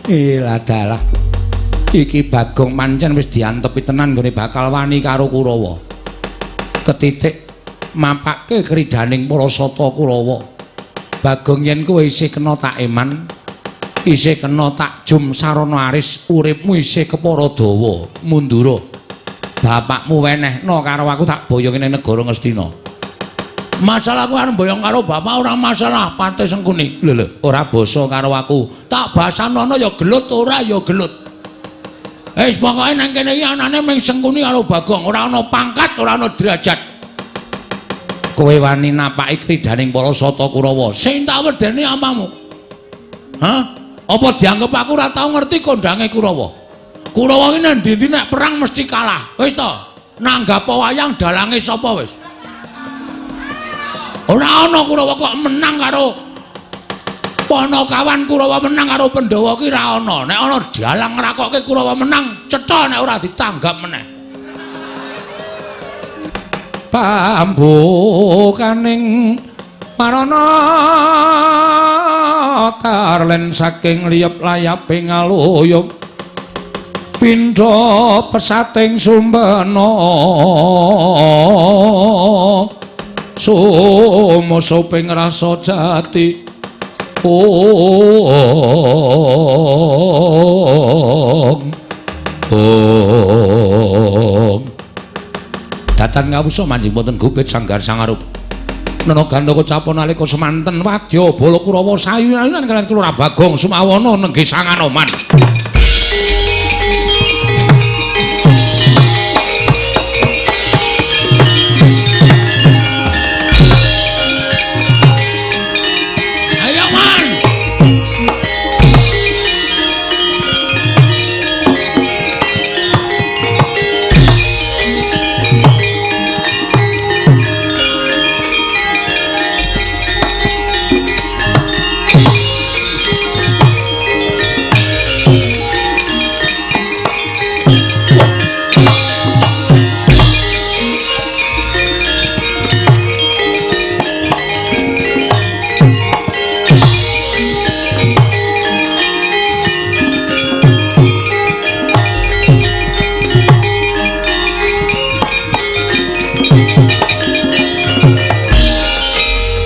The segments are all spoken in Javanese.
Iladalah. Iki Bagong pancen wis diantepi tenan nggone bakal wani karo Kurawa. Ketitik mapake kridaning para sata Kurawa. Bagong yen kowe isih kena tak eman, isih kena tak jum sarana aris, uripmu isih kepara dawa, mundura. Bapakmu wenehno karo aku tak boyong ning negara Ngastina. Masalah aku arep boyong karo bapak ora masalah, Patih Sengkuni. Lho lho, ora basa karo aku. Tak basanono ya gelut ora ya gelut. Wis pokoke nang kene iki anane mung Sengkuni karo Bagong, ora ana pangkat, ora ana derajat. Kowe wani napaki kridaning para sata Kurawa. Sing tak wedeni apamu? Hah? Apa dianggep aku ora tau ngerti kondange Kurawa? Kurawa iki nang ndi-ndi nek perang mesti kalah. Wis to, nanggap wayang dalange sapa wis? Ora ana Kurawa kok menang karo Panakawan, Kurawa menang karo Pandhawa ki ora ana. Nek ana dalang ngrakokke Kurawa menang, cetha nek ora ditanggap meneh. Pambukaning marana tarlen saking liyep layaping aluyup pindha pesating sumbena sumusuping rasa jati. Ong ong datan ngawusa manjing wonten gubit sanggar sangarup nana gandaka capon nalika semanten wadya bala Kurawa sayunan kaliyan Kelurahan Bagong Sumawana nenggih Sanganoman. Ayo man.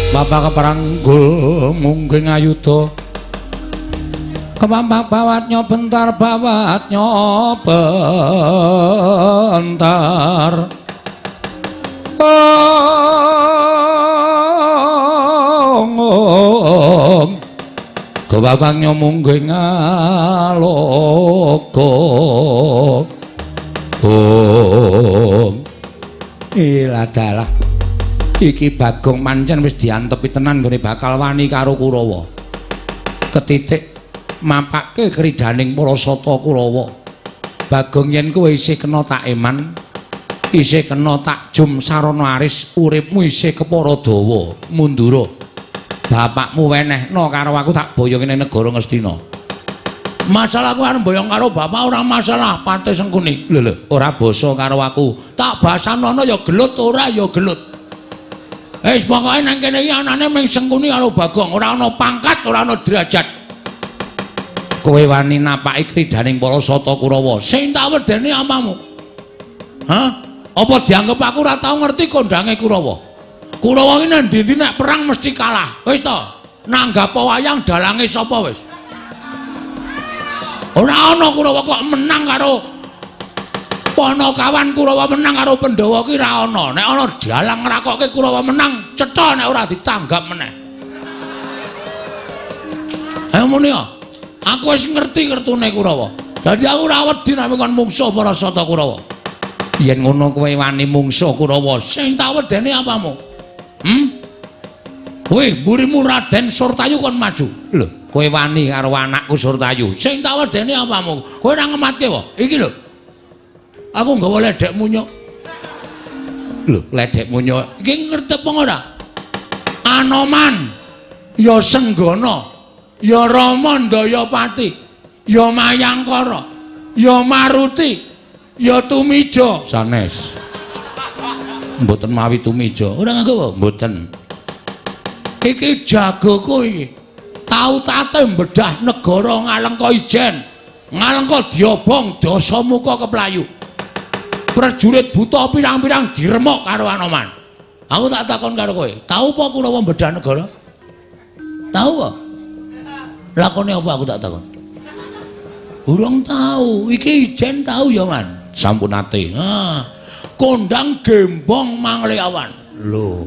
Bapak keparanggul mungging ayuda kemampak bawatnya bentar bawatnya bentar. Ong ong kebabangnya mungging aloka. Ong iladalah iki Bagong pancen wis diantepi tenan nggone bakal wani karo Kurawa. Ketitik mapake kridaning para sata Kurawa. Bagong yen kowe isih kena tak eman, isih kena tak jum sarana aris, uripmu isih kepara dawa, mundura. Bapakmu wenehno karo aku tak boyong ning negara Ngastina. Masalah aku arep boyong karo bapak ora masalah, Patih Sengkuni. Lho lho, ora basa karo aku. Tak basanono ya gelut ora ya gelut. Wis pokoke nang kene iki anane mung Sengkuni karo Bagong, ora ana pangkat, ora ana derajat. Kowe wani napaki kridaning para sata Kurawa. Sing tak wedeni apamu? Hah? Apa dianggep aku ora tau ngerti kondange Kurawa? Kurawa iki nang ndi-ndi nek perang mesti kalah. Wis to, nanggap wayang dalange sapa wis? Ora ana Kurawa kok menang karo Panakawan, Kurawa menang karo Pandhawa ki ora ana. Nek ana dalang ngrakokke Kurawa menang, cetha nek ora ditanggap meneh. Ayo muni ya. Aku wis ngerti kertune Kurawa. Dadi aku ora wedi nek kon mungsuh para sata Kurawa. Yen ngono kowe wani mungsuh Kurawa, sing tak wedeni apamu? Hmm? Kowe mburimu Raden Surtayu kon maju. Lho, kowe wani karo anakku Surtayu. Sing tak wedeni apamu? Kowe ora ngematke wae. Iki lho. Aku nggawa ledek munyuk. Lho, ledek munyuk. Iki ngerti apa ora? Anoman, ya Senggana, ya Rama Ndayapati, ya Mayangkara, ya Maruti, ya Tumija. Sanes. Mboten mawi Tumija. Ora nganggo apa? Mboten. Iki jagoku iki. Tau tate mbedah negara Ngalengka ijen. Ngalengka diobong Dasamuka keplayu. Prajurit buta pirang-pirang diremuk karo Anoman. Aku tak takon karo kowe, tau apa Kurawa mbedah negara? Tau apa? Lakone apa aku tak takon? Urung tau. Iki ijen tau ya, Man. Sampun nate. Ah, kondang gembong Mangleawan. Lho.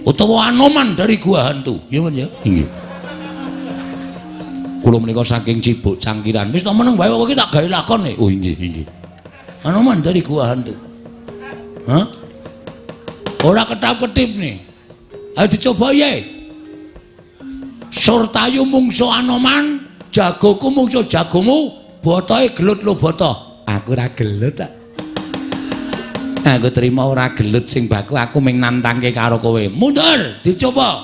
Utawa Anoman dari Gua Hantu. Ya, Man ya? Inggih. Kula menika saking Cibuk Cangkiran. Wis to meneng wae kok iki tak gawe lakon e. Oh inggih, inggih. Anoman dari Gua Hantu. Hah? Ora ketap-ketip nih. Ayo dicoba ye. Surtayu mungsu Anoman, jagoku mungsu jagomu, botohe gelut lo boto. Aku ora gelut tak. Aku terima ora gelut sing baku, aku ming nantangke karo kowe. Mundur, dicoba.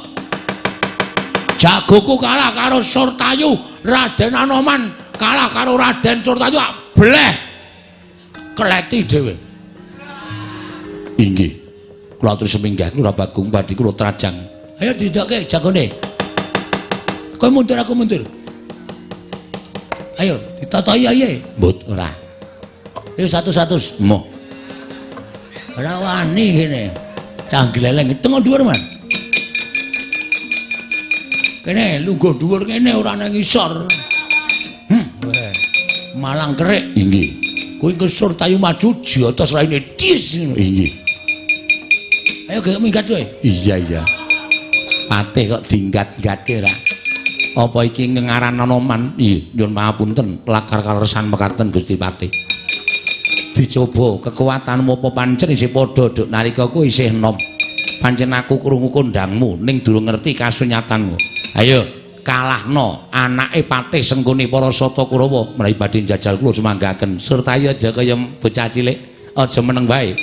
Jagoku kalah karo Surtayu, Raden Anoman kalah karo Raden Surtayu, bleh. Kleti dhewe. Inggih. Kula atur seminggah kula Bagong badhe kula trajang. Ayo didokke jagone. Kowe mundur aku mundur. Ayo ditatahi ae. Mbut ora. Ayo 100. Moh. Ora wani kene. Cah gleleng tengok dhuwur, Man. Kene lungguh dhuwur kene ora nang ngisor. Malang kerik. Inggih. Kuwi Surtayu maju jotos raine dis ngono. Inggih. Ayo gek minggat kowe. Iya iya. Patih kok dinggat-gatke ra. Apa iki ngengaran Anoman? Iya, nyuwun pangapunten, lakar kaleresan mekaten Gusti Patih. Dicoba kekuatanmu apa pancen isih padha duk nalika kowe isih enom. Pancen aku krungu kondangmu ning durung ngerti kasunyatanmu. Ayo kalahno anake Patih Sengkuni para Sata Kurawa menawi badhe njajal kula sumanggaken. Surtayu aja kaya bocah cilik, aja meneng wae.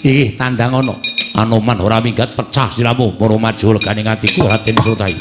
Iki tandang ana. Anoman ora minggat pecah siramu para maju legane atiku Raden Surtayu.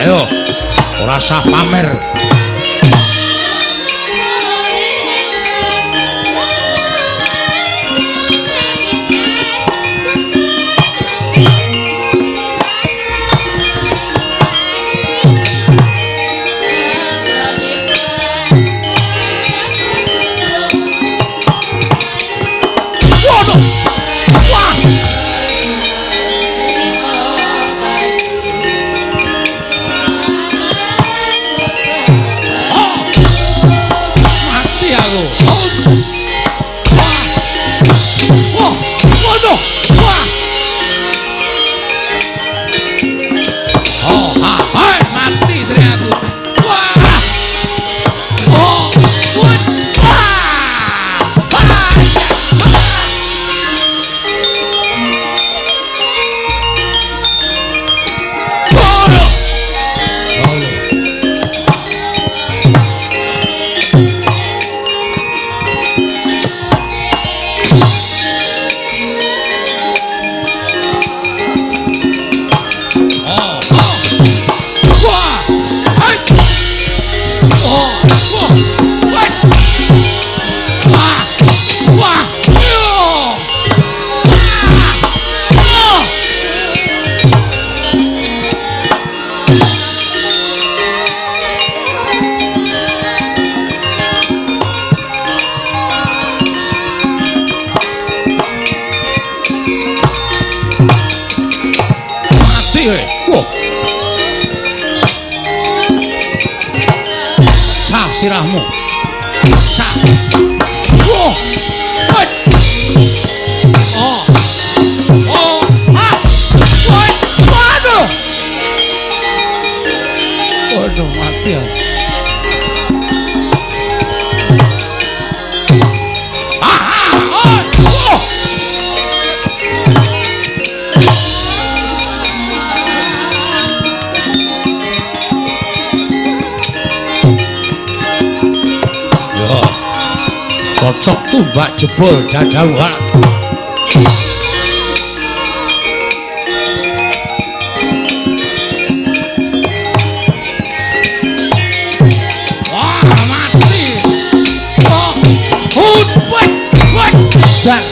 Ayo, ora sah pamer. Waduh. Wah. Sirahmu. Cah. Wah. Ya. Cocok tumbak jebol dadawan. Wah, mati. Oh, hut, wet, wet. Dan.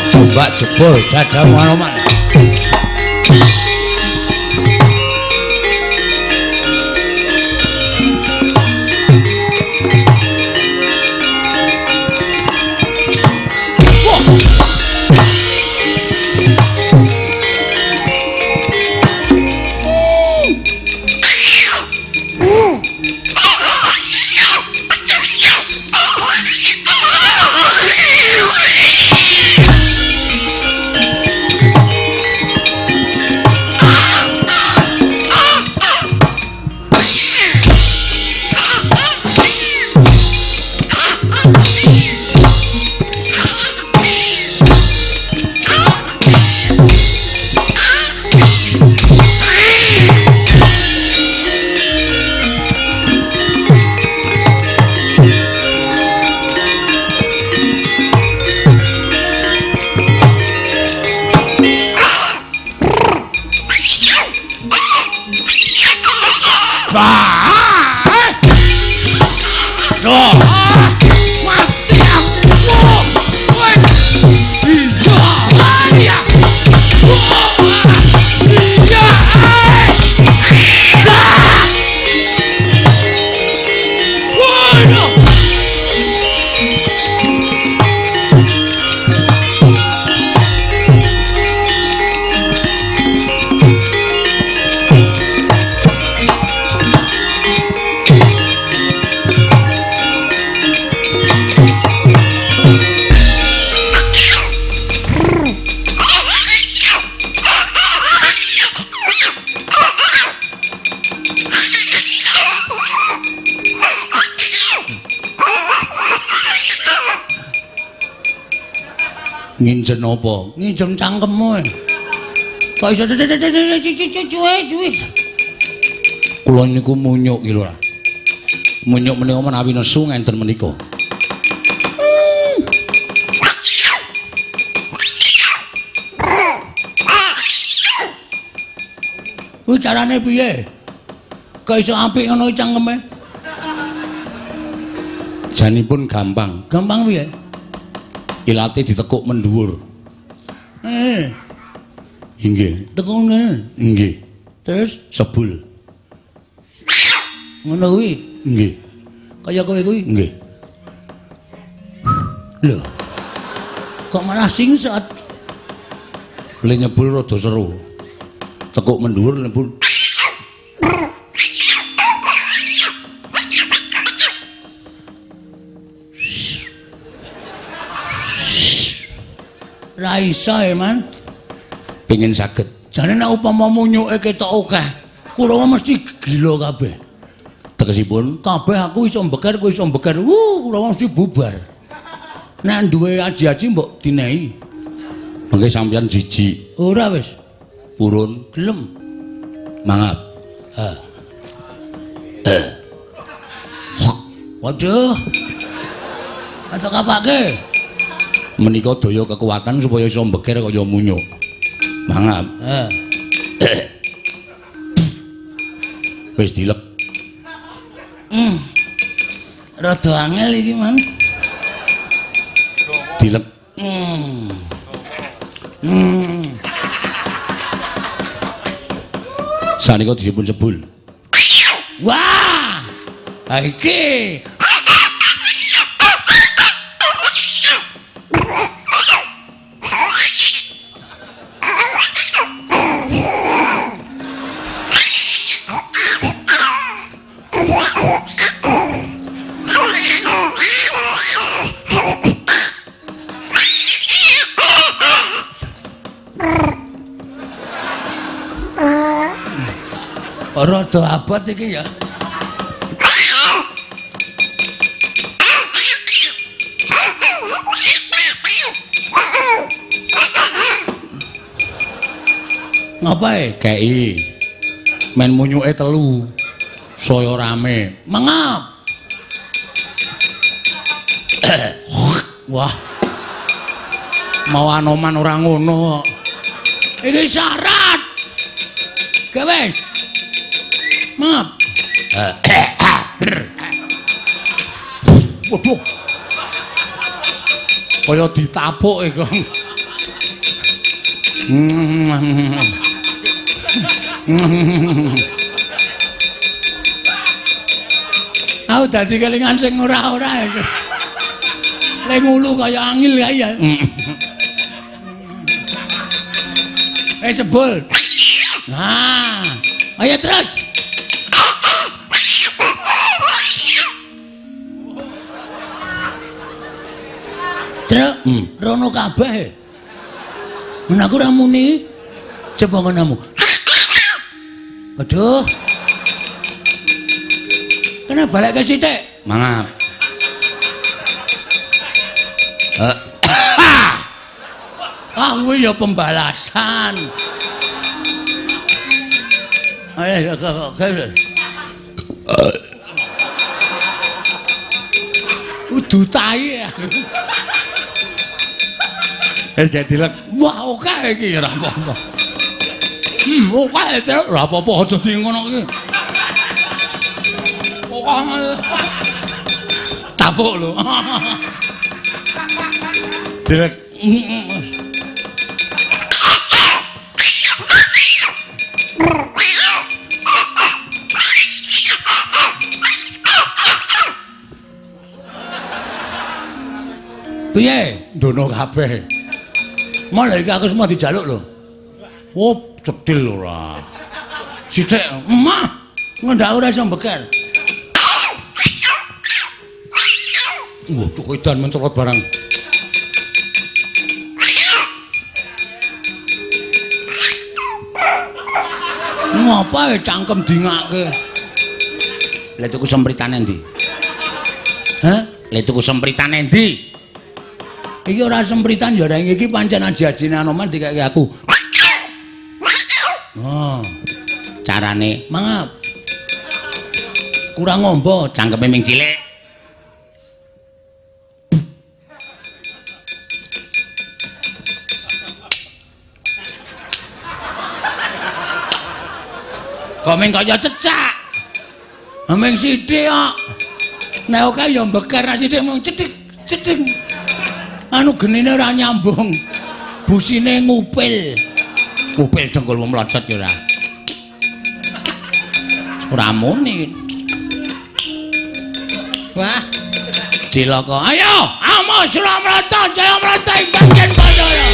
Tombak jebol dadamu Anoman. Nginjen apa? Nginjem cangkemmu. Kok iso cuwe-cuwe. Kula niku munyuk iki lho. Munyuk menika menawi nesu ngenten menika. Kuwi carane piye? Kok iso apik ngono cangkeme? Janipun gampang. Gampang piye? Ilate ditekuk mendhuwur. Inggih. Tekuk ngene. Inggih. Terus sebul. Ngono kuwi. Nggih. Kaya kowe kuwi. Nggih. Lho. Kok malah singsat? Le nyebul rada seru. Tekuk mendhuwur nyebul. Ra iso, Man. Pengin saged. Jane nek upama munyuke ketok akeh, Kurawa mesti gila kabeh. Tegesipun kabeh aku iso mbeker, kowe iso mbeker. Kurawa mesti bubar. Nek duwe aji-aji mbok dinehi. Mengke sampeyan jijik. Ora wis. Purun gelem. Mangap. Ha. Waduh. Atok apake? Menika daya kekuatan supaya iso mbeker kaya munyuk. Mangap. Ha. Wis dilek. Rada angel iki, Man. Dilek. Sanika disipun sebul. Wah! Ha iki. Rada abot iki ya. Ngapae? Kei. Men munyuke telu. Saya rame. Mengap. Wah. Mau Anoman ora ngono. Iki syarat. Ge wis. Mangap. Waduh. Kaya ditapuk iku. Aku dadi kelingan sing ora-ora iki. Le ngulu kaya angil kae ya. Sebul. Nah, ayo terus. Truk, rono kabeh. Men aku ora muni. Coba ngonomu. Aduh. Kena balik ke sithik. Mangap. Ah, kuwi ya pembalasan. Ayo, udu tai. Dilek. Wah, oke iki ora apa-apa. Oke, ora apa-apa aja di ngono iki. Oke. Tapuk lho. Dilek. Piye? Ndono kabeh. Malah iki aku semua dijaluk lho. Oh, cedhil ora. Sithik, emah. Ngendak ora iso mbeker. Waduh, edan mencolot barang. Ngapa cangkem dingake? Lha tuku sempritane endi? Hah? Lha tuku sempritane endi? Iki ora sempritan ya ora, iki pancen aji-ajine Anoman dikeke aku. Oh. Carane mangap. Kurang ngombo, cangkeme ming cilik. Kok ming kaya cecak. Ming sithik kok. Nek akeh ya mbeker, nek sithik mung cethik cethik. Anu genine ora nyambung. Busine ngupil. Ngupil dengkulmu mlocot ya ora. Ora muni. Wah. Cilaka. Ayo, amo Suramrata, Jayamrata ing pancen Pandaya.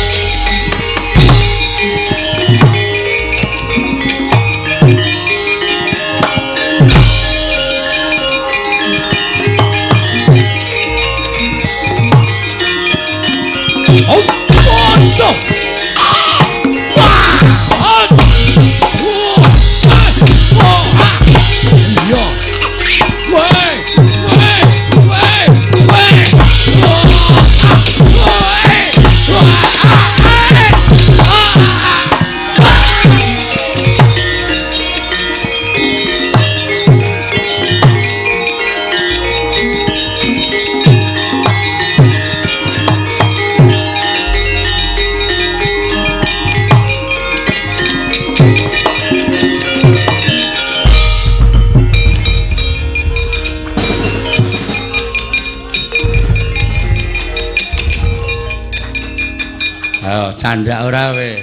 Candak ora we.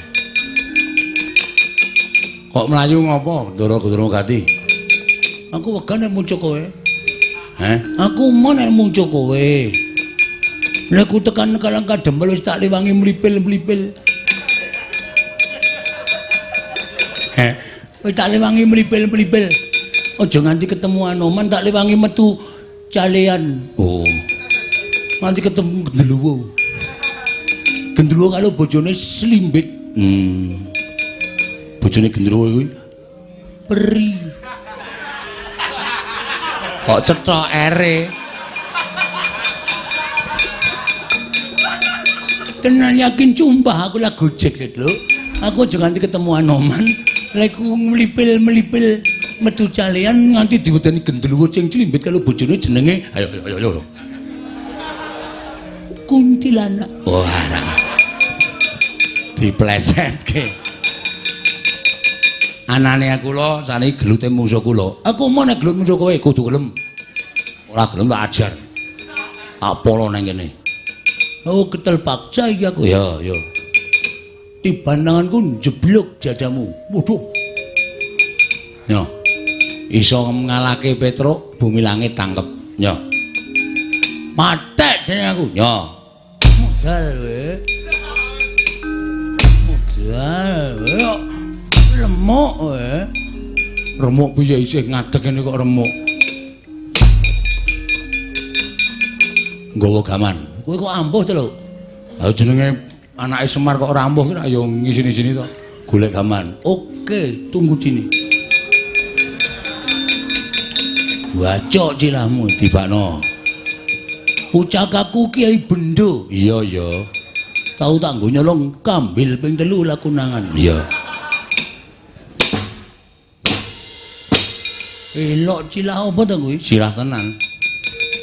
Kok mlayu ngopo, Ndara Gendra Gati? Aku wegah nek muncul kowe. Heh? Aku mau nek muncul kowe. Nek ku tekan Karang Kadempel wis tak liwangi mlipil-mlipil. Heh? Wis tak liwangi mlipil-mlipil. Aja nganti ketemu Anoman tak liwangi metu calean. Oh. Nganti ketemu Genderuwo. Genderuwo karo bojone Slimbit. Bojone Genderuwo kuwi peri. Kok cetha ere. Tenan yakin sumpah aku lah gojek lho. Aku aja nganti ketemu Anoman, lek ku mlipil-mlipil metu calean nganti diwedeni Genderuwo sing Slimbit karo bojone jenenge ayo ayo ayo. Kuntilanak. Oh, arang. Diplesetke. Anane kula saniki gelute mungsuh kula. Aku mau nek gelut mungsuh kowe kudu gelem. Ora gelem tak ajar. Tak polo nang kene. Oh, ketel paksa iki aku. Ya, ya. Tiban tanganku njeblug dadamu. Waduh. Yo. Iso ngalahke Petruk, bumi langit tangkep. Yo. Matek dene aku. Yo. Modal we. Modal we. Remuk we. Remuk piye isih ngadeg kene kok remuk. Nggawa gaman. Kowe kok ampuh to lho? Lah jenenge anake Semar kok ora ampuh ki ya ngisini-sini to. Golek gaman. Oke, tunggu dini. Bacok cilahmu tibakno. Pucakaku Kiai Bendo. Iya, iya. Tau tak nggo nyolong kambil ping 3 lakunangan. Iya. Elok cilah apa to kuwi? Silah tenan.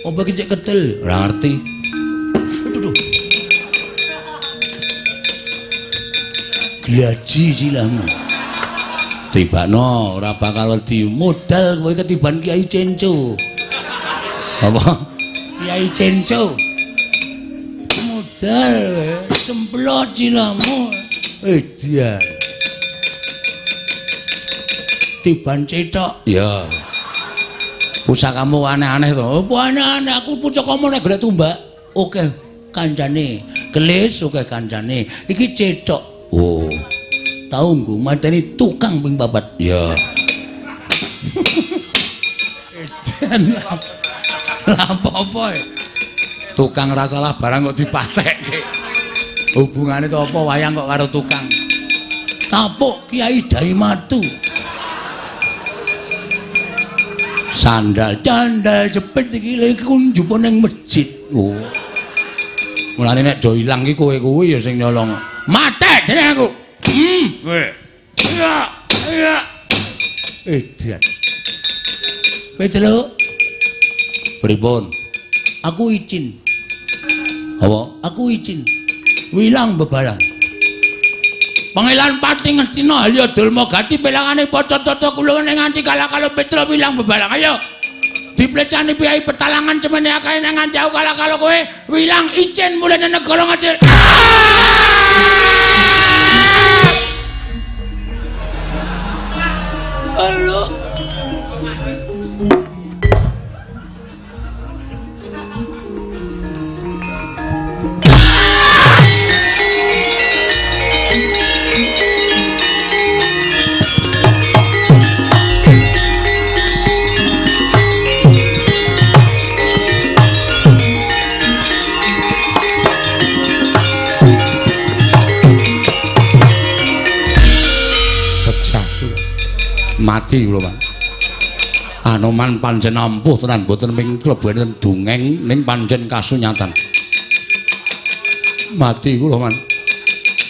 Apa iki cek ketel? Ora ngerti. Aduh. Glaji silahmu. Tibakno ora bakal wedi. Modal kowe ketiban Kiai Cenco. Apa? Kiai Cenco. Modal kowe semplot silahmu. Edian. Tiban cetok. Iya. Pusakamu aneh-aneh to. Apa aneh-aneh? Aku pusakamu nek golek tumbak. Oke kancane. Kelis oke kancane. Iki cetok. Oh. Tau nggo mateni tukang ping 4. Iya. Edan. Lah apa-apa e? Tukang ra salah barang kok dipatekke. Hubungane to apa wayang kok karo tukang? Tapuk Kiai Daimatu. Sandal candal jepit iki lha iku njupuk ning masjid. Oh. Mulane nek do ilang iki kowe kuwi ya sing nyolong. Matek dene aku. Kowe. Iya, iya. Edan. Petruk. Pripun? Aku izin. Apa? Aku izin. Wilang bebarang. Pangelan Pati Ngastina Halya Dulma Gati pelangane paca tata kula nganti kalah-kalah Petruk wilang bebarang. Ayo. Diplecani piyai petalangan cemene akeh nang nganti aku kalah-kalah kowe wilang izin mulih nang negara Ngastina. Halo. Mati kula, Pak. Anoman pancen ampuh tenan, mboten ming klebu enten dongeng ning pancen kasunyatan. Mati kula, Man.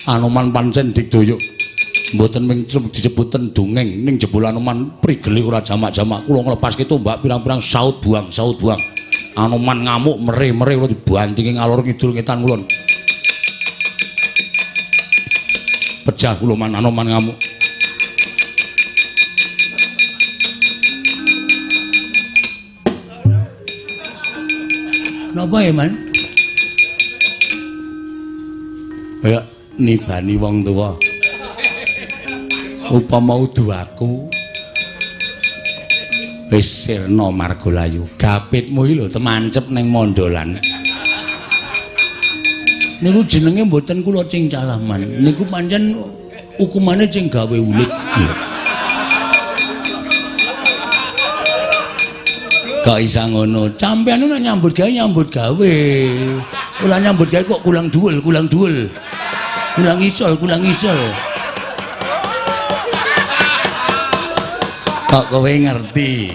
Anoman pancen digdaya. Mboten ming disebuten dongeng ning jebul Anoman prigele ora jamak-jamak. Kula nglepaske tombak pirang-pirang saut buang, saut buang. Anoman ngamuk mere-mere kula dibantingi ngalor ngidul ngetan kulon. Pejah kula, Man, Anoman ngamuk. Napa ya, Man? Kaya nibani wong tuwa. Upama udu aku wis sirna margalayu. Gapitmu iki lho temancep ning mondolan. Niku jenenge mboten kula cingcalah, Man. Niku pancen hukumane sing gawe ulit. Kok isa ngono? Sampeyan nek nyambut gawe nyambut gawe. Ora nyambut gawe kok kulang dhuwul, kulang dhuwul. Kulang isol, kulang isol. Kok kowe ngerti?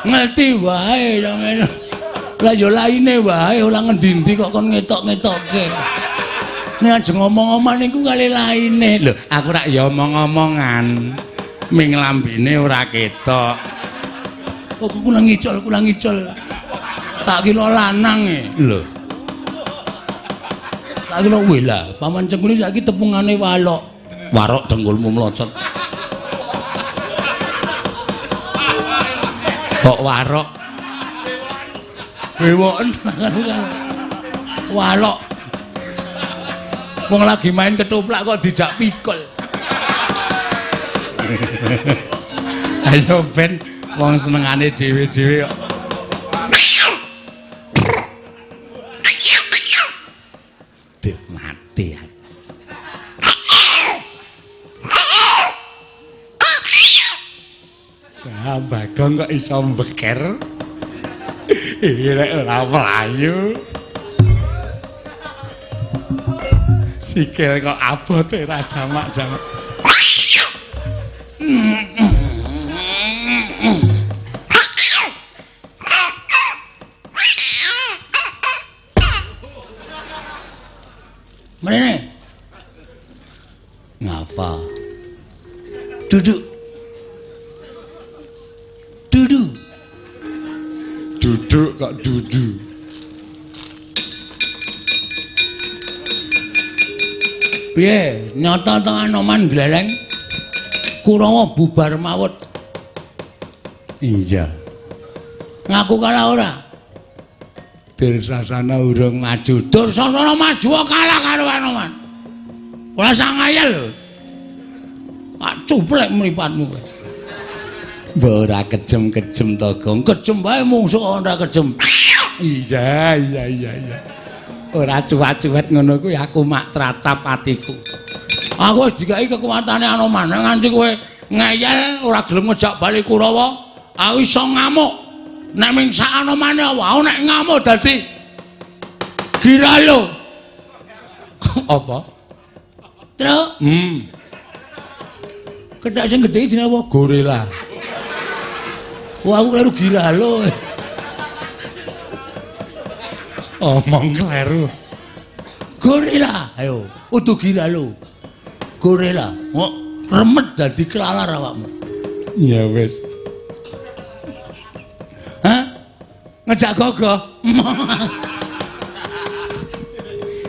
Ngerti wae sampeyan. Lah ya laine wae ora ngendi-endi kok kon ngetok-ngetokke. Nek ajeng ngomong-omong niku kali laine. Lho, aku rak ya omong-omongan. Ming lambene ora ketok. Kok kulang ngicol, kulang ngicol. Tak kira lanang e. Lho. Tak kira weh lah, paman Cengkuli saiki tepungane walok. Warok dengkulmu mlocot. Kok warok? Bewoken walok. Wong lagi main ketoprak kok dijak pikul. Ayo ben wong senengane dhewe-dhewe kok. Duh, mati aku. Ya, Bagong kok iso mbeker. Iki rek ora mlayu. Sikil kok abote ra jamak-jamak. Mrene. Ngapa? Duduk. Duduk. Duduk kok dudu. Piye? Nyata ta Anoman gleleng? Kurawa bubar mawut. Iya. Ngaku kalah ora? Dursasana urung maju. Dursasana maju kalah karo Anoman. Ora sang ngayal lho. Tak cuplek mripatmu kowe. Mbok ora kejem-kejem to, Gong. Kejem wae mungsuh ora kejem. Iya, iya, iya, iya. Ora cuwat-cuwet ngono kuwi aku mak tratap atiku. Aku wis dikai kekuatane Anoman nganti kowe ngeyel ora gelem ngejak bali Kurawa, aku iso ngamuk. Nek ming sak Anomane apa? Aku nek ngamuk dadi giralo. Apa? Truk. Kethek sing gedhe jenenge apa? Gorila. Wah, aku kleru giralo. Omong kleru. Gorila, ayo, udu giralo. Gorila, kok remet dadi kelalar awakmu. Ya wis. Hah? Ngejak gogoh.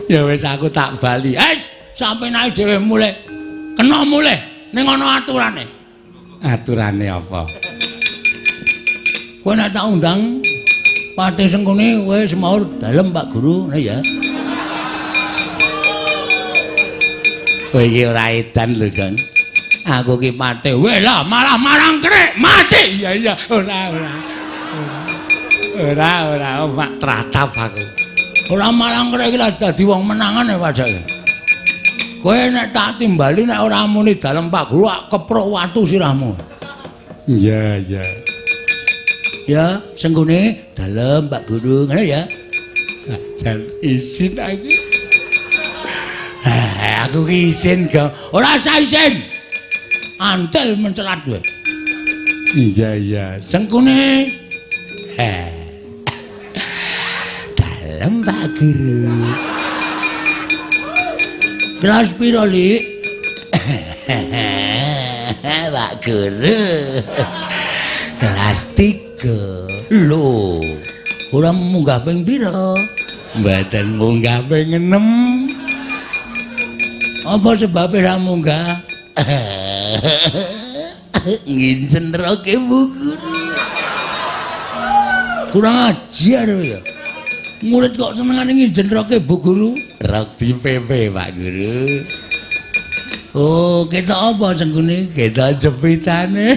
Ya wis aku tak bali. Es, sampe naik dhewe mulih. Kena mulih ning ana aturane. Aturane apa? Kowe nek tak undang Patih Sengkuni kowe semaur dalem Pak Guru, nah ya. Kowe iki ora edan lho, Gan. Aku ki patih. Weh lah, malah marang krek, mati. Iya iya, ora ora. Ora ora mak tratap aku. Ora marang krek iki lah dadi wong menangan ya pajake. Kowe nek tak timbali nek ora muni dalem Pak Guru ak keprok watu sirahmu. Iya iya. Ya, Sengkuni dalem Pak Guru, ngono ya. Jan izin aku. Aku ki izin, Gong. Ora usah izin. Antel mencelat kowe. Iya iya. Sengkune. Dalem Pak Guru. Kelas piro, Lik? Pak Guru. Kelas 3. Lho, ora munggah ping pira? Mboten munggah ping 6. Apa sebabe ra munggah? Ngincen roke Bu Guru. Kurang ajar ya. Murid kok senengane ngincen roke Bu Guru? Rok di PP Pak Guru. Oh, ketok apa sengkune? Ketok jepitane.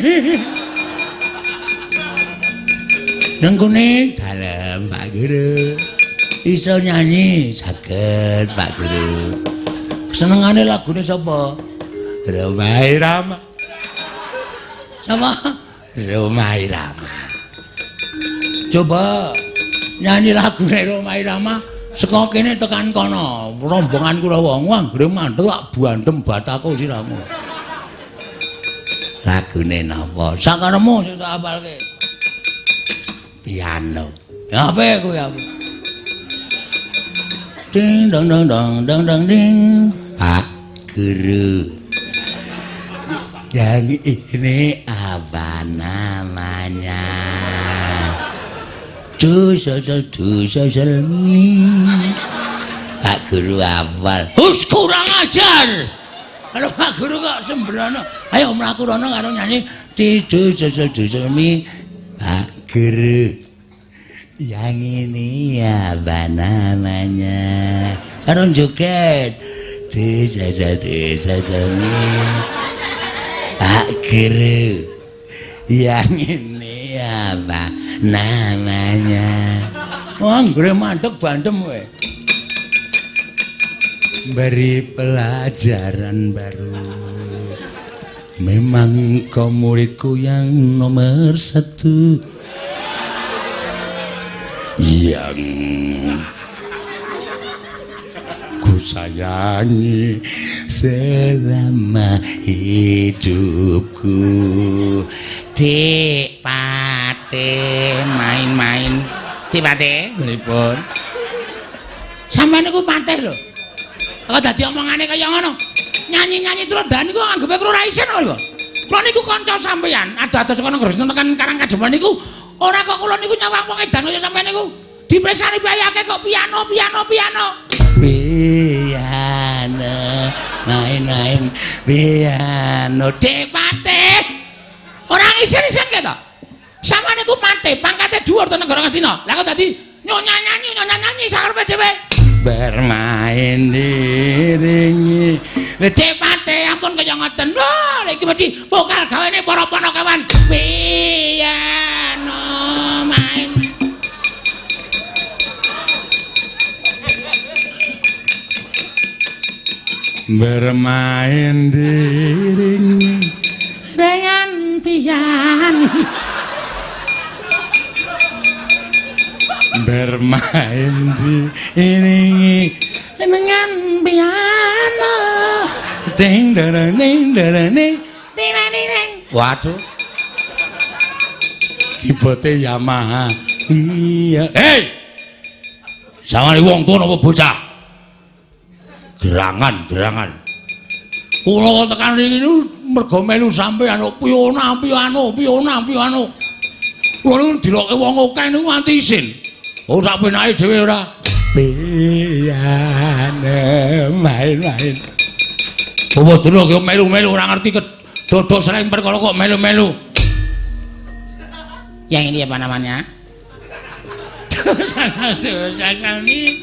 Nengkune dalem Pak Guru. Iso nyanyi saged Pak Guru. Senengane lagune sapa? Rhoma Irama. Sapa? Rhoma Irama. Coba nyanyi lagune Rhoma Irama saka kene tekan kono. Rombongan Kurawa anggere mandek tak bandem batako siramu. Lagune napa? Sakaremu sing tak apalke. Piano. Ya apa kuwi aku? Ding dong dong dong dong dong ding. Pak Guru. Yang ini apa namanya? Du sol sol du sol sol mi. Pak Guru hafal. Hus kurang ajar. Kalau Pak Guru kok sembrono. Ayo mlaku rono karo nyanyi di du sol sol du sol mi. Pak Guru. Yang ini apa namanya? Karo joget. Du sol sol du sol sol mi. Pak Guru. Yang ini apa namanya? Wah, anggere mandek bandem kowe. Beri pelajaran baru. Memang kau muridku yang nomor 1. Yang ku sayangi selama hidupku. Dik Pate main-main. Dik Pate pripun? Sampeyan niku patih lho. Kok dadi omongane kaya ngono? Nyanyi-nyanyi terus dan niku anggepe kula ora isin lho. Kula niku kanca sampeyan, ado-ado saka Negara tekan Karang Kademangan niku ora kok kula niku nyawang wong edan kaya sampeyan niku. Dipresani bayake kok piano piano piano. Piano main-main piano. Dik Pate. Ora ngisin-isin keto. Sampeyan niku patih, pangkate dhuwur to negara Ngastina. Lah kok dadi nyonya nyanyi sakarepe dhewe. Bermain diringi. Dik Pate ampun kaya ngoten. Wah, iki mesti vokal gawene para panakawan. Piano main. Bermain diringi dengan piano. Bermain diiringi dengan piano. Ding dang ding dang ding ding ding. Waduh. Keyboarde Yamaha. Iya. Hei. Sawangane wong tuwa napa bocah? Gerangan-gerangan. Kula tekan riki niku mergo melu sampeyan piano piano piano piano. Kula niku diloke wong akeh niku nganti isin. Oh sak penake dhewe ora. Piano main-main. Bawa dulu kok melu-melu ora ngerti dodok sering perkara kok melu-melu. Yang ini apa namanya? Dosa-dosa sami.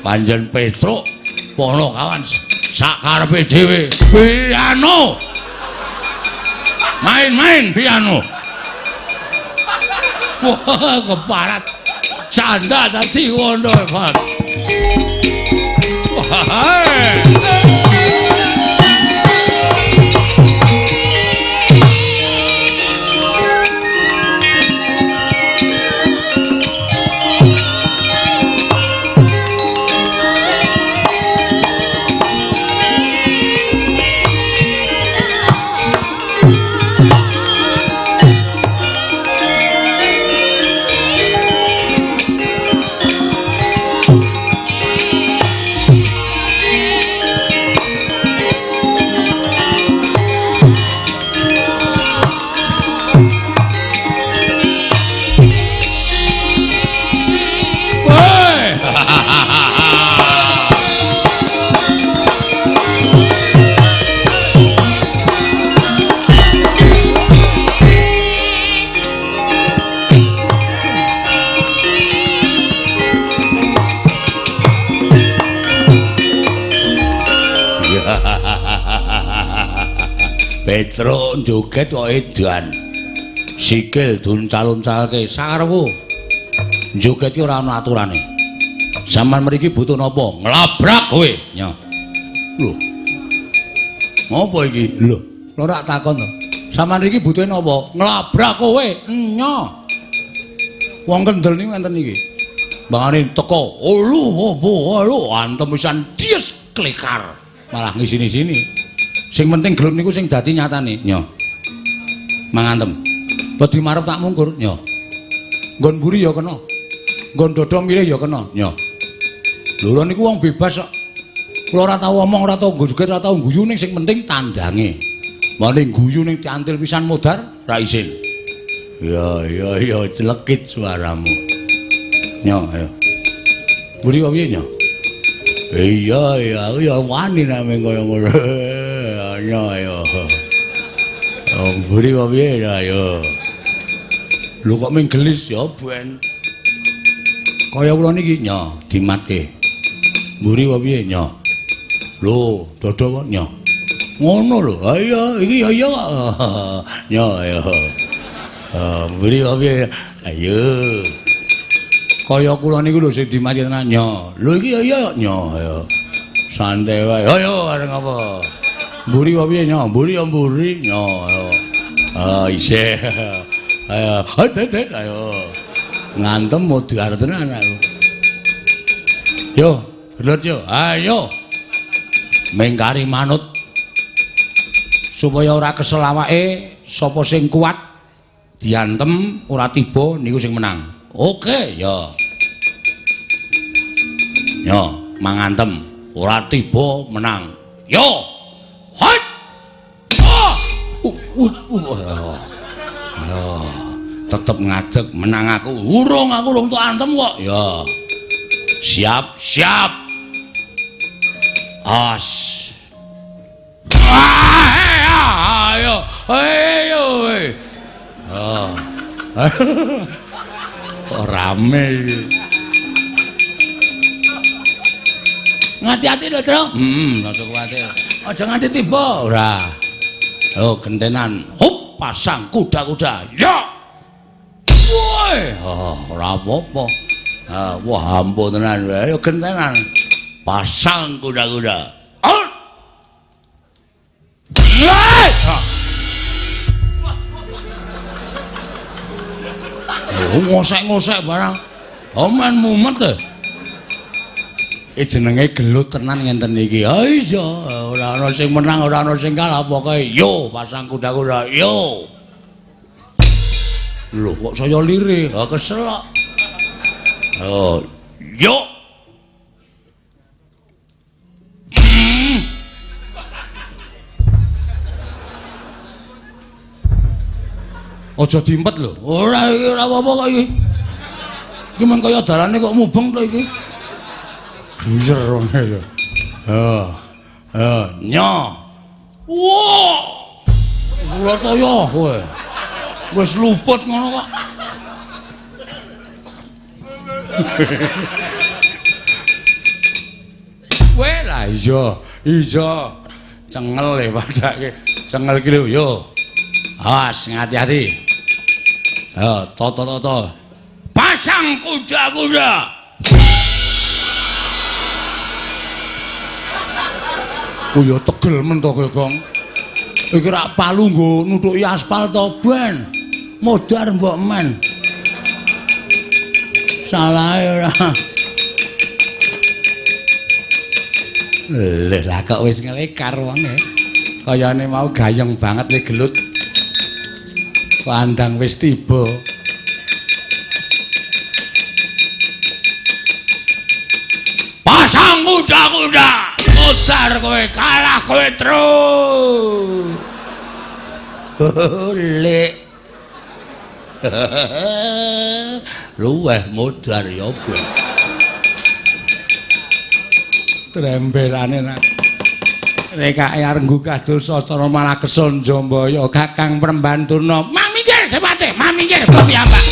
Panjen Petruk pono kawan sak karepe dhewe. Piano. Main-main piano. Wah, keparat. Canda dadi wono, Pak. Wah. Petruk joget kok edan. Sikil duncal-uncalke sarwu. Joget ki ora ana aturane. Sampeyan mriki butuh napa? Nglabrak kowe. Nyo. Lho. Ngopo iki? Lho, ora takon to. Sampeyan mriki butuhe napa? Nglabrak kowe. Nyo. Wong kendel niku enten iki. Bangane teko, "Olu, opo, olu," antem pisan dies klekar. Malah ngisini-sini. Sing penting gelem niku sing dadi nyatane. Nyo. Mangantem. Wedi marep tak mungkur. Nyo. Nggon mburi ya kena. Nggon dada mirih ya kena. Nyo. Lho niku wong bebas kok. Kula ora tau omong, ora tau joget, ora tau guyu ning sing penting tandange. Mane guyu ning diantil pisan modar ra isin. Ya ya ya celekit suaramu. Nyo, ayo. Mburi kok piye, Nyo? Iya iya aku ya wani nek kaya ngono. Nyo ayo. Oh, mburi kok piye ya ayo. Lho kok ming gelis ya ben. Kaya kula niki nyo dimatke. Mburi kok piye nyo? Lho, dada kok nyo. Ngono lho. Ha iya, iki ya iya kok. Nyo ayo. Mburi kok piye? Ayo. Kaya kula niku lho sing dimatke tenan nyo. Lho iki ya iya nyo ayo. Santai wae. Ayo areng apa? Mburi kok piye nyo? Mburi ya mburi nyo ayo. Ah isih. Ayo, ayo, ayo. Ngantem modar tenan aku. Yo, gelut yo. Ayo. Mengkari manut. Supaya ora kesel awake, sapa sing kuat diantem ora tiba niku sing menang. Oke, yo. Yo, mangantem ora tiba menang. Yo. Hot. Oh. Ayo, tetep ngadeg menang aku. Urung aku urung tok antem kok. Ya. Siap, siap. As. Ayo, ayo. Oh. Kok rame iki. Ngati-ati lho, Tru. Heeh, aja kuwatir. Aja nganti tiba. Ora. Oh, gentenan. Hup. Pasang kuda-kuda. Ya. Woi, oh, ora apa-apa. Ah, wah ampun tenan. Ayo gentenan. Pasang kuda-kuda. Out. Oh, ngosek-ngosek barang. Oman mumet e. Iki jenenge gelut tenan ngenten iki. Ha iya, ora ana sing menang, ora ana sing kalah, pokoke yo pasang kuda-kuda, yo. Lho kok saya lirih, ha kesel kok. Oh, yo. Aja diempet lho. Ora iki ora apa-apa kok iki. Iki men kaya dalane kok mubeng to iki. Buyer wong ya. Ha. Ha, nyo. Wah. Kula toyo kowe. Wis luput ngono kok. Kowe lah iya, iya. Cengel e padake. Cengel iki lho yo. Awas ngati-ati. Ayo toto-toto. Pasang kuda-kuda. Oh ya tegel men to kowe, Gong. Iki rak palu nggo nuthuki aspal to, ben. Modar mbok men. Salah ora. Lha lah kok wis nglekar wonge. Kayane mau gayeng banget le gelut. Pandang wis tiba. Pasang kuda-kuda. Modar kowe kalah kowe terus. Lek. Luweh modar ya kowe. Trembelane nak. Rekake arep nggugah dosa sasana malah kesun Jambaya Kakang Prembantuna. Mang minggir Dewate, mang minggir kok piyambak.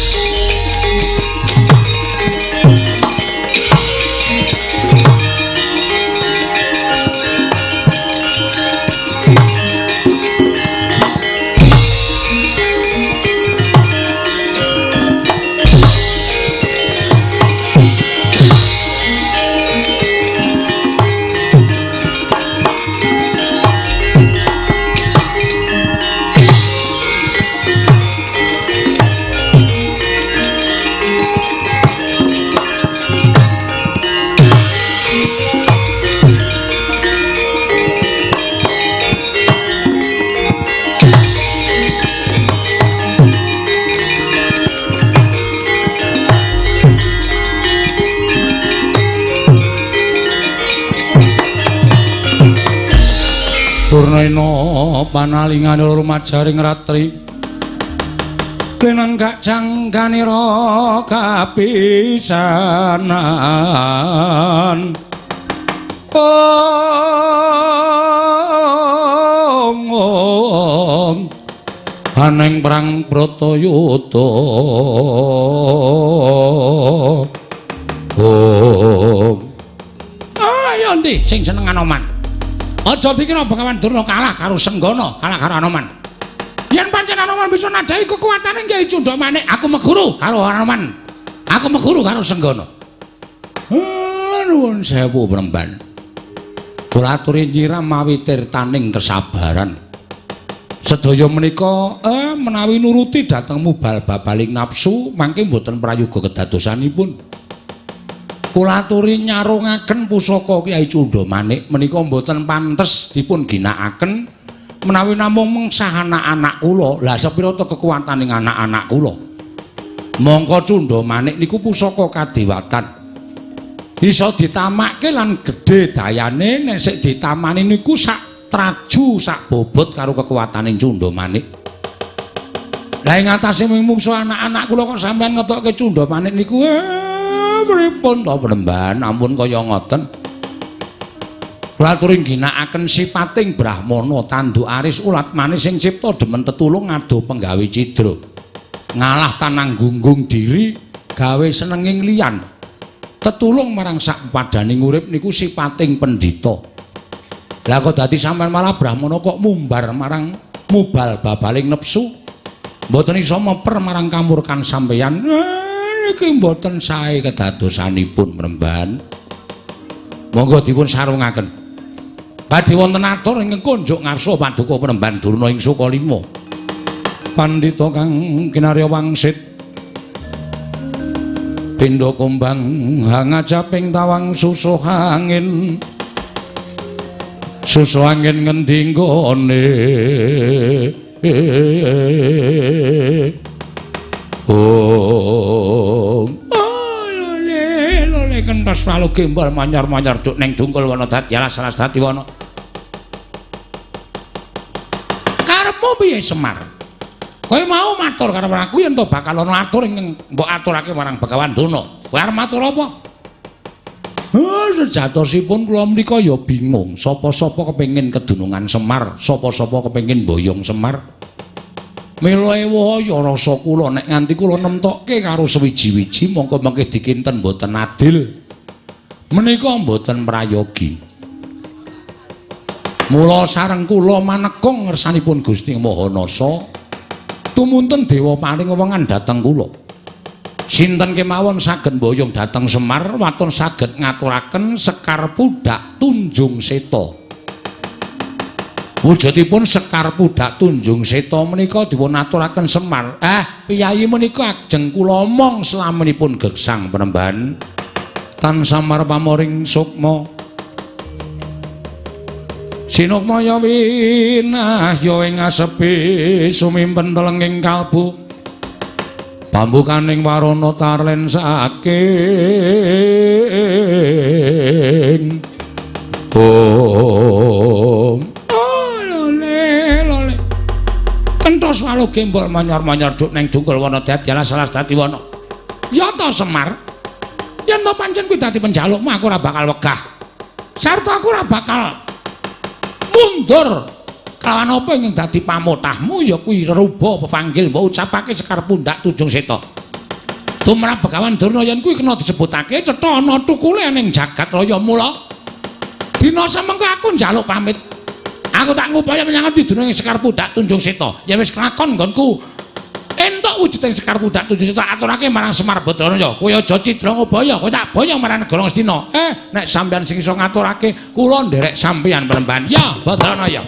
Durnaina panalingane rumajaring ratri lenenggak jangganira kapisanan. Ong aneng perang Bratayuda. Ong ayo ndi sing seneng Anoman. Aja dikira Begawan Durna kalah karo Senggana, kalah karo Anoman. Yen pancen Anoman bisa nadhahi kekuatane Kyai Cundha Manik, aku meguru karo Anoman. Aku meguru karo Senggana. Nuwun sewu Premban. Kula aturi nyiram mawi tirtaning kesabaran. Sedaya menika menawi nuruti dhateng mubal babaling nafsu mangke mboten prayoga kedadosanipun. Kula aturi nyarungaken pusaka Kyai Cundha Manik menika mboten pantes dipun ginakaken menawi namung mengsah anak-anak kula. Lah sepira ta kekuwataning anak-anak kula? Mongko Cundha Manik niku pusaka kadewatan. Iso ditamakke lan gedhe dayane nek sik ditamani niku sak traju sak bobot karo kekuwataning Cundha Manik. Lah ing atase mungsuh anak-anak kula kok sampeyan ngetokke Cundha Manik niku pripun to Premban, ampun kaya ngoten. Kula aturi ngginakaken sipating brahmana tanduk aris ulat manis sing cipta demen tetulung ngado penggawe cidra. Ngalah tanang gunggung diri gawe senenging liyan. Tetulung marang sak padaning urip niku sipating pendhita. Lah kok dadi sampean malah brahmana kok mumbar marang mubal babaling nepsu. Mboten iso meper marang kamurkan sampeyan. Iki mboten sae kedadosanipun Premban. Monggo dipun sarungaken. Badhe wonten atur ingkang kunjuk ngarsa paduka Premban Durna ing Sukalima. Pandhita kang kinarya wangsit pindha kumbang hangajaping tawang susuh angin. Susuh angin ngendi nggone? Oh, lole lole kentos walu gembol manyor-manyor duk neng dungkul wana dadi alas alas dadi wana. Karepmu piye Semar? Kowe mau matur karo aku yen to bakal ana atur ingkang mbok aturake marang Begawan Durna. Kowe arep matur apa? Sejatosipun kula menika ya bingung. Sapa-sapa kepengin kedunungan Semar, sapa-sapa kepengin boyong Semar. Mila ewaya rasa kula nek nganti kula nemtokke karo sewiji-wiji mongko mengke dikinten mboten adil. Menika mboten prayogi. Mula sareng kula manekung ngersanipun Gusti Maha Nasa tumunten dewa paring wewengan dhateng kula. Sinten kemawon saged mboyong dhateng Semar waton saged ngaturaken Sekar Pudhak Tunjung Seta. Wujudipun Sekar Pudhak Tunjung Seta menika dipun aturaken Semar. Piyayi menika ajeng kula omong slaminipun gesang Premban. Tan samar pamoring sukma. Sinukmaya winahya ing asepi sumimpen telenging kalbu. Pambukaning warana tarlen saking. Om Kentos walu gembol manyor-manyor duk neng dungkul wana dadi alas alas dadi wana. Ya ta Semar. Yen to pancen kuwi dadi penjalukmu aku ora bakal wegah. Sarta aku ora bakal mundur. Kelawan apa ing dadi pamotahmu ya kuwi reruba pepanggil mbok ucapake Sekar Pundhak Tunjung Seta. Tumrap Begawan Durna yen kuwi kena disebutake cetha ana tukule ning jagat raya mula. Dina semengko aku njaluk pamit. Aku tak ngupaya menyang ngendi dununge Sekar Pundhak Tunjung Seta. Yen wis kelakon nggonku entuk wujuding Sekar Pundhak Tunjung Seta aturake marang Semar Badranaya. Kowe aja cidra ngobaya, kowe tak boyong marang negara Ngastina. Nek sampeyan sing iso ngaturake, kula nderek sampeyan Premban. Ya, Badranaya.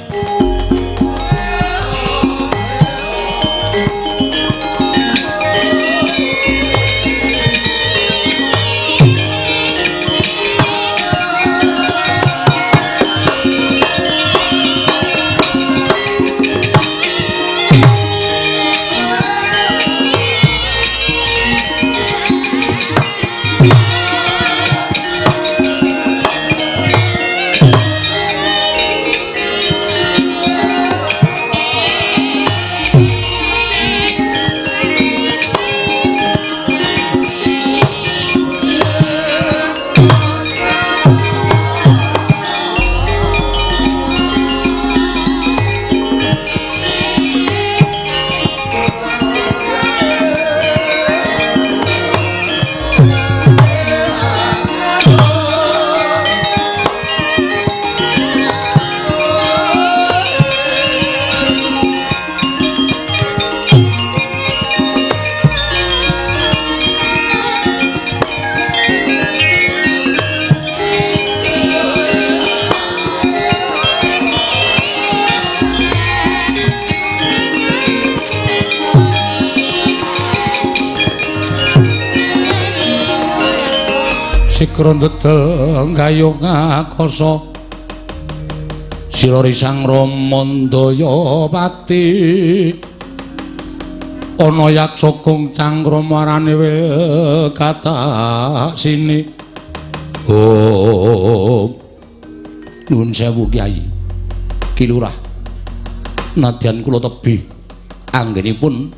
Sigra ndedel gayung akasa sira risang Rama Ndayapati ana yaksa kung cangkrama arane wil katak sini. Oh, nuwun sewu Kyai Ki Lurah, nadyan kula tebih anggenipun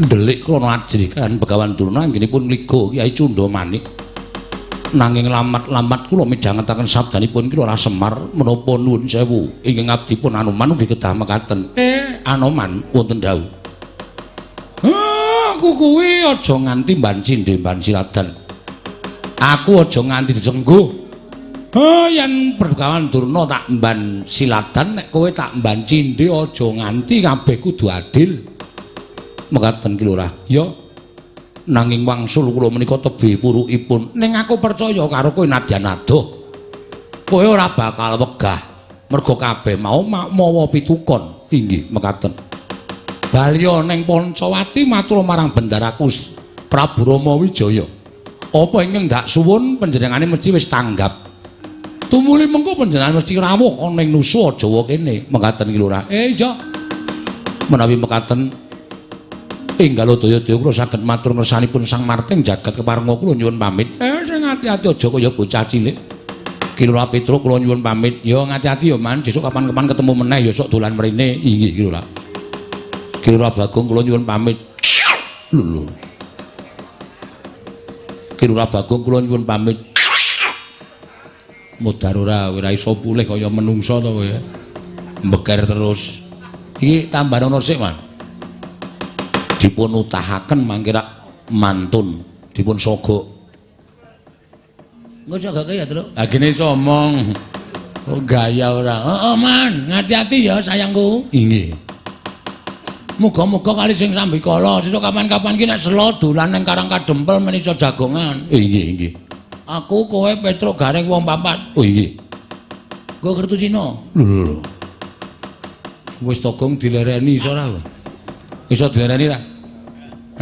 ndelik krana ajrih kan Begawan Durna anggenipun ngliga Kyai Cundha Manik. Nanging lamat-lamat kula midhangetaken sabdanipun Ki Lurah Semar menapa nuwun sewu ingkang abdipun Anoman ugi kedah mekaten. Anoman wonten dawuh. Aku kuwi aja nganti mbanci ndemban siladan. Aku aja nganti disengguh. Yen Begawan Durna tak mban siladan, nek kowe tak mban cindhe aja nganti kabeh kudu adil. Mekaten Ki Lurah. Ya. Nanging wangsul kula menika tebih purukipun. Ning aku percaya karo kowe nadyan adoh. Kowe ora bakal wegah mergo kabeh mau mawa pitukon. Inggih mekaten. Balya ning Pancawati matur marang bendaraku Prabu Rama Wijaya. Apa ingkang ndak suwun panjenengane mesti wis tanggap. Tumuli mengko panjenengan mesti rawuh ana ing Nusa Jawa kene. Mekaten Ki Lurah. Iya. Menawi mekaten enggal daya-daya kula saged matur ngersanipun Sang Marting jagat keparenga kula nyuwun pamit. Sing ati-ati aja kaya bocah cilik. Ki Lurah Petruk kula nyuwun pamit. Ya ngati-ati ya Man, sesuk kapan-kapan ketemu meneh ya sok dolan mrene. Inggih Ki Lurah. Ki Lurah Bagong kula nyuwun pamit. Lho. Ki Lurah Bagong kula nyuwun pamit. Modar ora iso pulih kaya menungsa to kowe. Mbeker terus. Iki tambahana sik, Man. Dipun utahaken mangke rak mantun, dipun sogok. Engko sogake ya, Truk. Ha gene iso omong. Kok gaya ora. Heeh, Man, ngati-ati ya sayangku. Inggih. Muga-muga kali sing sambikala sesuk kapan-kapan ki nek selo dolan ning Karang Kadempel men iso jagongan. Inggih, inggih. Aku kowe Petruk Gareng wong papat. Oh inggih. Nggo kertu Cina. Lho lho. Wis to gong dilereni iso ora? Iso dilereni ra?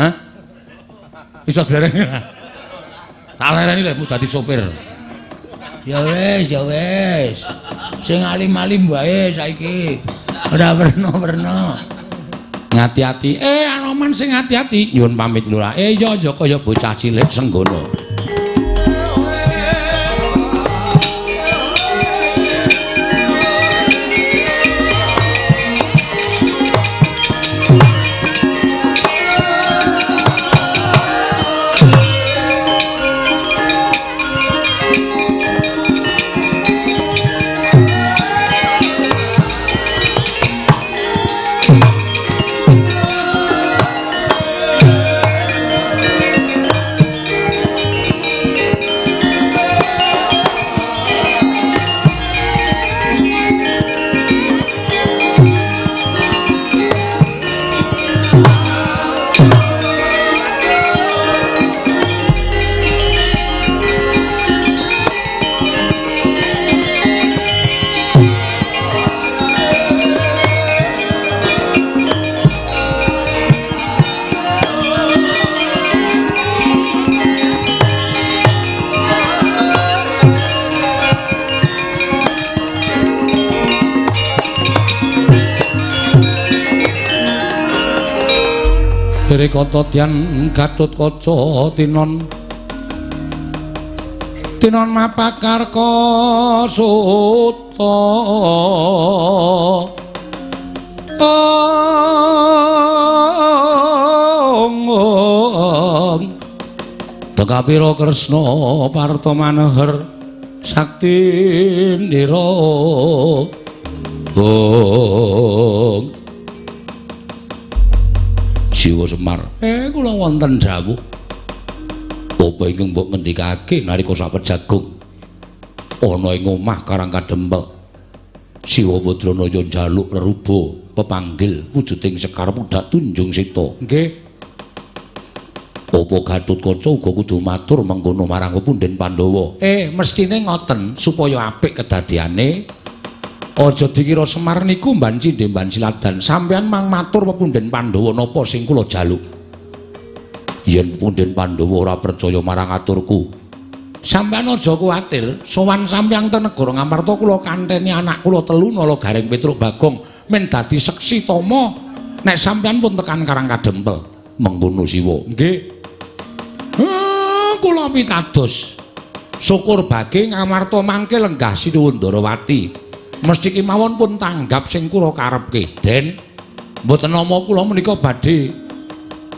Hah? Iso dilereni ra? Tak lereni lek dadi sopir. Ya wis, ya wis. Sing alim-alim wae saiki. Ora werna-werna. Ngati-ati. Anoman sing ati-ati. Nyuwun pamit Lurah. Iya aja kaya bocah cilik senggono. Kata Dian Gatotkaca tinon tinon mapakarka suta ong Tekapira Kresna Parta Maneher sakti nira ong Jiwa Semar. Kula wonten dawuh. Apa ingkang mbok ngendikake nalika sapejagung ana ing omah Karang Kadempel. Siwa Badranaya njaluk reruba pepanggil wujuding Sekar Pundhak Tunjung Sita. Nggih. Apa Gatotkaca uga kudu matur mengkono marang pepundhen Pandhawa? Mestine ngoten supaya apik kedadiane. Aja dikira Semar niku mbanci ndemban siladan. Sampeyan mang matur pepundhen Pandhawa napa sing kula jaluk. Yen pepundhen Pandhawa ora percaya marang aturku, Sampeyan aja kuwatir, sowan sampeyan ten negara Ngamarta kula kanteni anak kula telu Nala Gareng Petruk Bagong men dadi seksi tama nek sampeyan pun tekan Karang Kadempel. Mengkono Siwa. Nggih. Kula pitados. Syukur bage Ngamarta mangke lenggah Sinuwun Ndarawati. Mesti kemawon pun tanggap sing kula karepke. Den, mboten nama kula menika badhe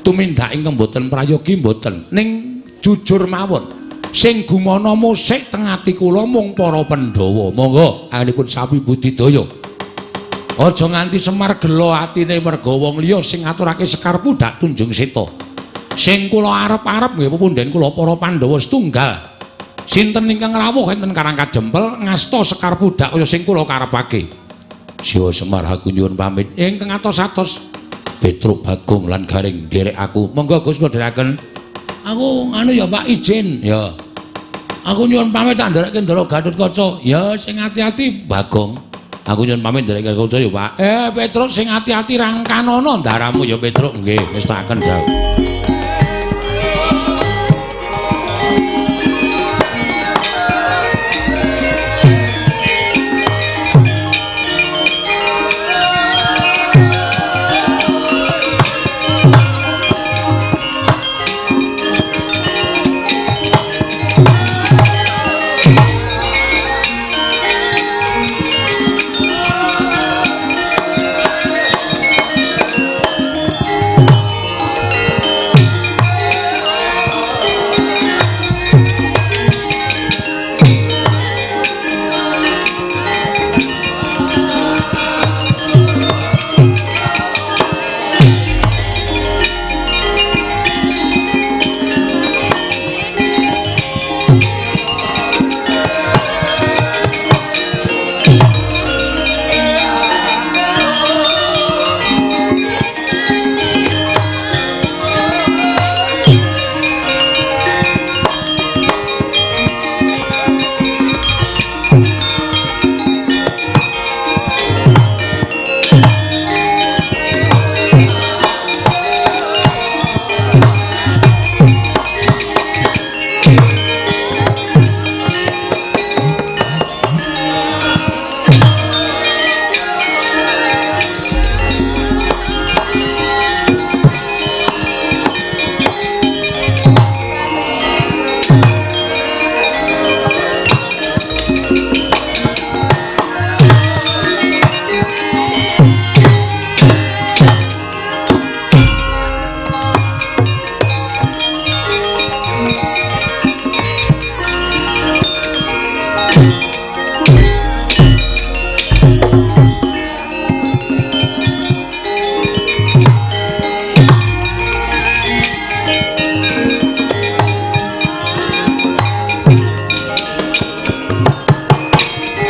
tumindak ingkang mboten prayogi mboten. Ning jujur mawon, sing gumana musik teng ati kula mung para Pandhawa. Monggo anggenipun sami budidaya. Aja nganti Semar gelo atine merga wong liya sing ngaturake Sekar Pudhak Tunjung Seta. Sing kula arep-arep nggih pepundhen kula para Pandhawa setunggal. Sinten ingkang rawuh enten Karang Kadempel ngasta Sekar Pudhak kaya sing kula karepake. Siwa Semar aku nyuwun pamit. Ingkang atos-atos Petruk Bagong lan Gareng nderek aku. Monggo Gus kula dherekaken. Aku anu ya Pak izin. Ya. Aku nyuwun pamit tak nderekke Ndara Gatotkaca. Ya sing ati-ati Bagong. Aku nyuwun pamit nderekke Gatotkaca ya Pak. Petruk sing ati-ati rangkanono ndaramu ya Petruk. Nggih, wis tak kendhang.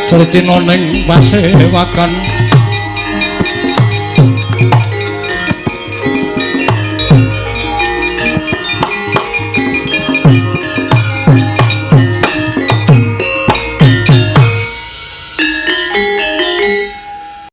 Sretina ning pasewakan